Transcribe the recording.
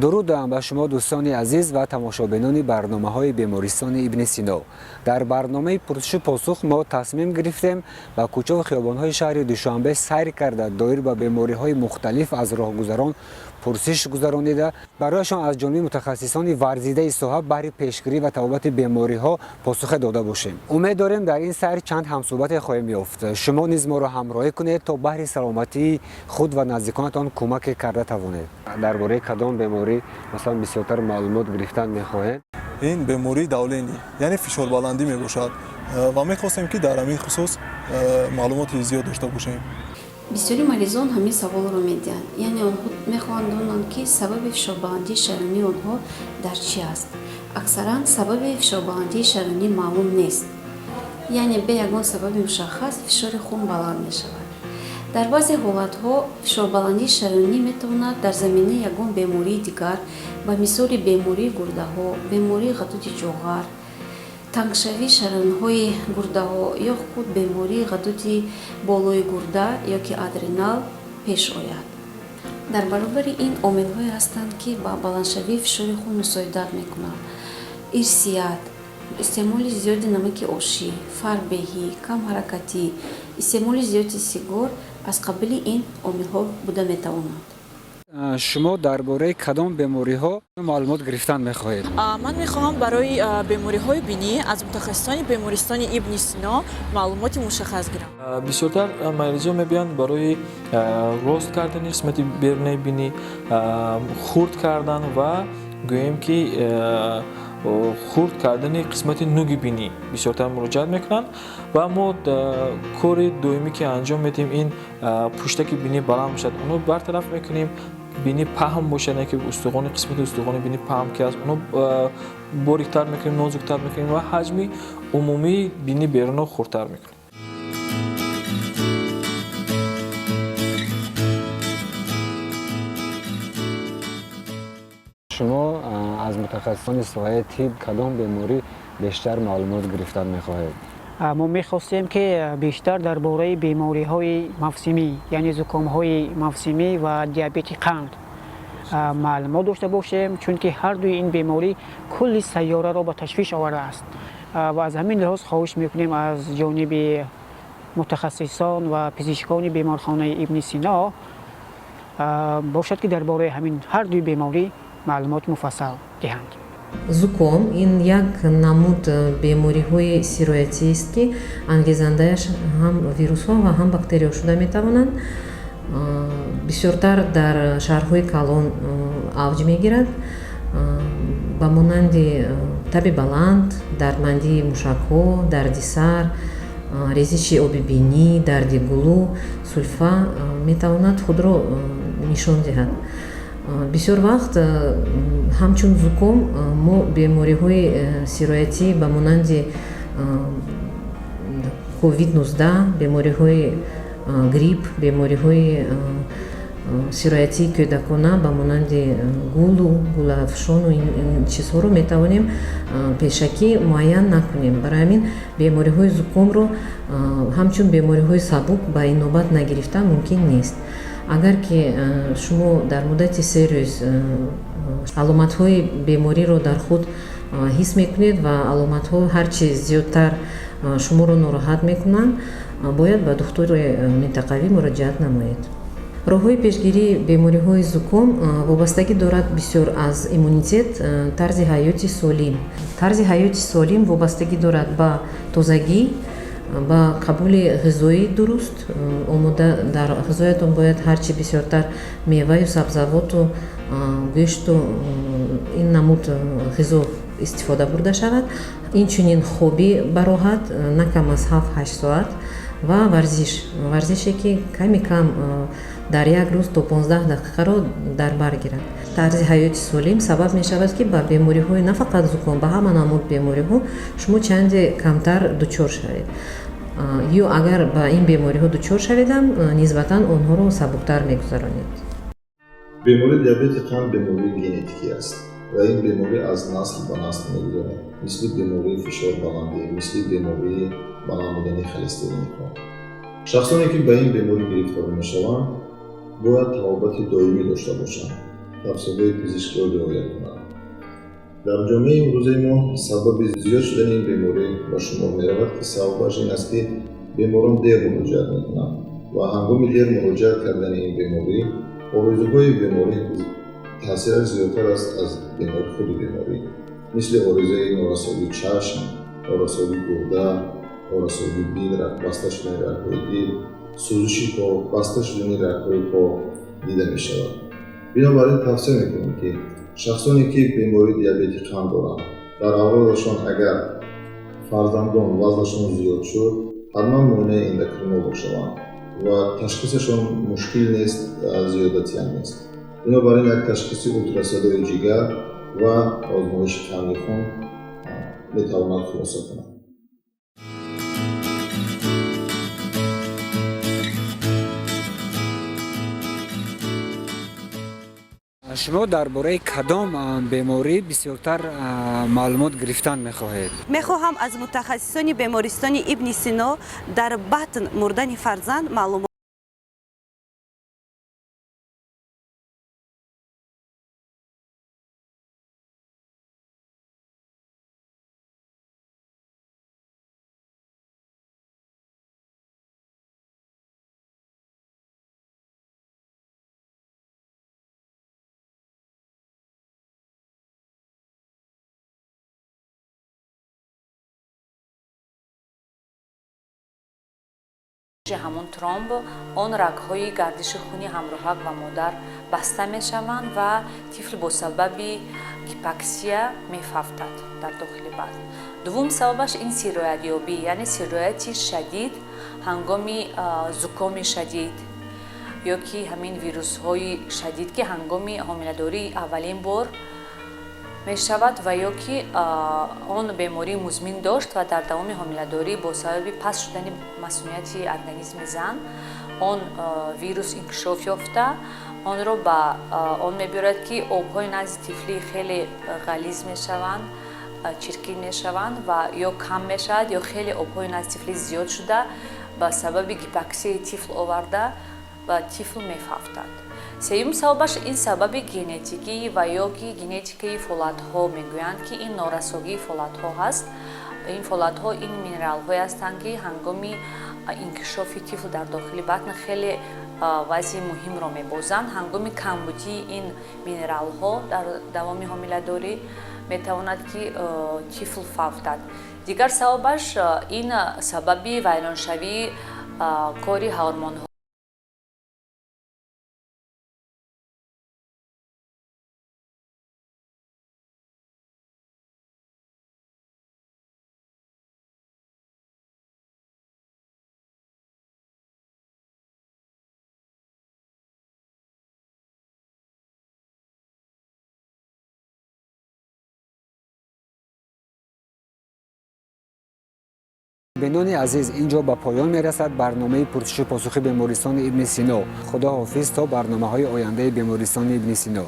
Дуруд ба шумо, дӯстони азиз ва тамошобинони барномаҳои бемористони Ибни Сино. Дар барномаи пурсишу посух мо тасмим гирифтем ба кӯчаву хиёбонҳои шаҳри Душанбе сайр карда, доир ба бемориҳои мухталиф аз роҳгузарон пурсиш гузаронида, барояшон аз ҷониби мутахассисони варзидаи соҳа баҳри пешгирӣ ва табобати бемориҳо посухе дода бошем. Умед дорем, дар ин сайр чанд ҳамсӯҳбате хоҳем ёфт. Шумо низ моро ҳамроҳӣ кунед, то баҳри саломатии худ ва наздиконатон кӯмаке карда тавонед. Дар бораи кадом беморӣ, масалан, бисёртар маълумот гирифтан мехоҳед? Ин бемории давление, яъне фишорбаландӣ мебошад, ва мехостем, ки дар ҳамин хусус маълумоти зиёд дошта бошем. Бисёри маризон ҳамин саволро медиҳанд, яъне онҳо мехоҳанд донанд, ки сабаби фишорбаландии шараёнии онҳо дар чӣ аст. Аксаран сабаби фишорбаландии шараёнӣ маълум нест, яъне бе ягон сабаби мушаххас фишори хун баланд мешавад. Дар баъзе ҳолатҳо фишорбаландии шараёнӣ метавонад дар заминаи ягон бемории дигар, ба мисоли бемории гурдаҳо, бемории ғадуди ҷоғар, тангшавии шараёнҳои гурдаҳо ё худ бемории ғадуди болои гурда ё ки адренал пеш ояд. Дар баробари ин омилҳое ҳастанд, ки ба баландшавии фишори хун мусоидат мекунанд: ирсият, истеъмоли зиёди намаки ошӣ, фарбеҳӣ, камҳаракатӣ, истеъмоли зиёди сигор аз қабили ин омилҳо буда метавонанд. Шумо дар бораи кадом бемориҳо маълумот гирифтан мехоҳед? Ман мехоҳам барои бемориҳои бинӣ аз мутахассисони бемористони Ибни Сино маълумоти мушаххас гирам. Бисёртар маризо мебиёнд барои рост кардани қисмати берунаи бинӣ, хурд кардан ва гӯем ки хурд кардани қисмати нуги бинӣ бисёртар муроҷиат мекунанд. Ва мо кори доимӣ, ки анҷом медиҳем, ин пуштаки бинӣ баланд бошад, онро бартараф мекунем, бинӣ паҳн бошад, ки устухони қисмати устухони бинӣ паҳн ки аст, онро бориктар мекунем, нозуктар мекунем ва ҳаҷми умумии бинӣ берунро хурдтар мекунем. Шумо аз мутахассисони соҳаи тиб кадом беморӣ бештар маълумот гирифтан мехоҳед? Мо мехостем, ки бештар дар бораи бемориҳои мавсимӣ, яъне зукомҳои мавсимӣ ва диабети қанд маълумот дошта бошем, чунки ҳар дуи ин беморӣ кулли сайёраро ба ташвиш овардааст. Ва аз ҳамин лиҳоз хоҳиш мекунем аз ҷониби мутахассисон ва пизишкони беморхонаи Ибни Сино бошад, ки дар бораи ҳамин ҳар дуи беморӣ маълумоти муфассал диҳанд. Зуком ин як намуд бемориҳои сироятист, ки ангезандааш ҳам вирусҳо ва ҳам бактерияҳо шуда метавонанд. Бисёртар дар шаҳрҳои калон авҷ мегирад, ба монанди таби баланд, дардмандии мушакҳо, дарди сар, резиши оби бинӣ, дарди гулӯ, сулфа метавонад худро нишон диҳад. Бисёр вақт ҳамчун зуком мо бемориҳои сироятӣ ба монанди ковид-19, бемориҳои грипп, бемориҳои сироятии кӯдакона ба монанди гулу гулафшону ин чизҳоро метавонем пешакӣ муайян накунем. Барои ҳамин бемориҳои зукомро ҳамчун бемориҳои сабук ба инобат нагирифтан мумкин нест. Агар ки шумо дар муддати 3 рӯз аломатҳои бемориро дар худ ҳис мекунед ва аломатҳо ҳарчи зиёдтар шуморо нороҳат мекунанд, бояд ба духтури минтақавӣ муроҷиат намоед. Роҳҳои пешгирии бемориҳои зуком вобастагӣ дорад бисёр аз иммунитет, тарзи ҳаёти солим. Тарзи ҳаёти солим вобастагӣ дорад ба тозагӣ, ба қабули ғизои дуруст омода. Дар ғизоятон бояд ҳарчи бисёртар меваю сабзавоту гӯшту ин намуд ғизо истифода бурда шавад, инчунин хобӣ бароҳат, на кам аз 7-8 соат, ва варзиш, варзише ки ками кам дар як рӯз то 15 дақиқаро дар бар гирад. Тарзи ҳаёти солим сабаб мешавад, ки ба бемориҳои на фақат зуком, ба ҳама намуд бемориҳо шумо чанде камтар дучор шавед, ё агар ба ин бемориҳо дучор шаведам, нисбатан онҳоро сабуктар мегузаронед. Бемории диабети қанд бемории генетикӣ аст ва ин беморӣ аз насл ба насл мегузарад, мисли бемории фишорбаландӣ, мисли бемории баланд будани холестерини хун. Шахсоне, ки ба ин беморӣ гирифтор мешаванд, бояд табобати доимӣ дошта бошанд. Тавсияҳои пизишкиро риоя кунанд. Дар ҷомеаи имрӯзаи мо сабаби зиёд шудани ин беморӣ ба шумор меравад, ки сабабаш ин аст, ки беморон дер муроҷиат мекунанд ва ҳангоми дер муроҷиат кардани ин беморӣ оризаҳои беморӣ таъсираш зиёдтар аст аз бемори худи беморӣ, мисли оризаи норасогии чашм, норасогии гурда, норасогии дил, баста шудани рагҳои дил, сӯзиши по, баста шудани рагҳои по дида мешавад. Бинобар ин тавсия мекунем, ки шахсоне, ки бемории диабети қанд доранд, дар авлодашон агар фарзандон вазнашон зиёд шуд, ҳатман муоинаи эндокринолог шаванд ва ташхисашон мушкил нест, зиёдатиам нест. Бинобар ин як ташхиси ултрасадои ҷигар ва озмоиши қанди хун метавонад хулоса кунад. Шумо дар бораи кадом беморӣ бисёртар маълумот гирифтан мехоҳед? Мехоҳам аз мутахассисони бемористони Ибни Сино дар батн мурдани фарзанд маълумот. Ҳамон тромб он рагҳои гардиши хуни ҳамроҳак ва модар баста мешаванд ва тифл бо сабаби гипоксия мефавтад дар дохили батн. Дуввум сабабаш ин сироятёбӣ, яъне сирояти шадид ҳангоми зукоми шадид ё ки ҳамин вирусҳои шадид, ки ҳангоми ҳомиладории аввалин бор мешавад ва ё ки он бемории музмин дошт ва дар давоми ҳомиладорӣ бо сабаби паст шудани масунияти организми зан он вирус инкишоф ёфта, онро ба он мебиёрад, ки обҳои назди тифлӣ хеле ғализ мешаванд, чиркин мешаванд ва ё кам мешавад, ё хеле обҳои назди тифлӣ зиёд шуда ба сабаби гипоксияи тифл оварда ва тифл мефавтад. Сеюм сабабаш ин сабаби генетикӣ ва ё ки генетикаи фолатҳо мегӯянд, ки ин норасогии фолатҳо ҳаст. Ин фолатҳо ин минералҳое ҳастанд, ки ҳангоми инкишофи тифл дар дохили батн хеле вазъи муҳимро мебозанд. Ҳангоми камбудии ин минералҳо дар давоми ҳомиладорӣ метавонад, ки тифл фавтад. Дигар сабабаш ин сабаби вайроншавии кори ҳормонҳо. Бинони азиз, ин ҷо ба поён мерасад барномаи пурсишу посухи бемористони Ибни Сино. Худо ҳофиз то барномаҳои ояндаи бемористони Ибни Сино.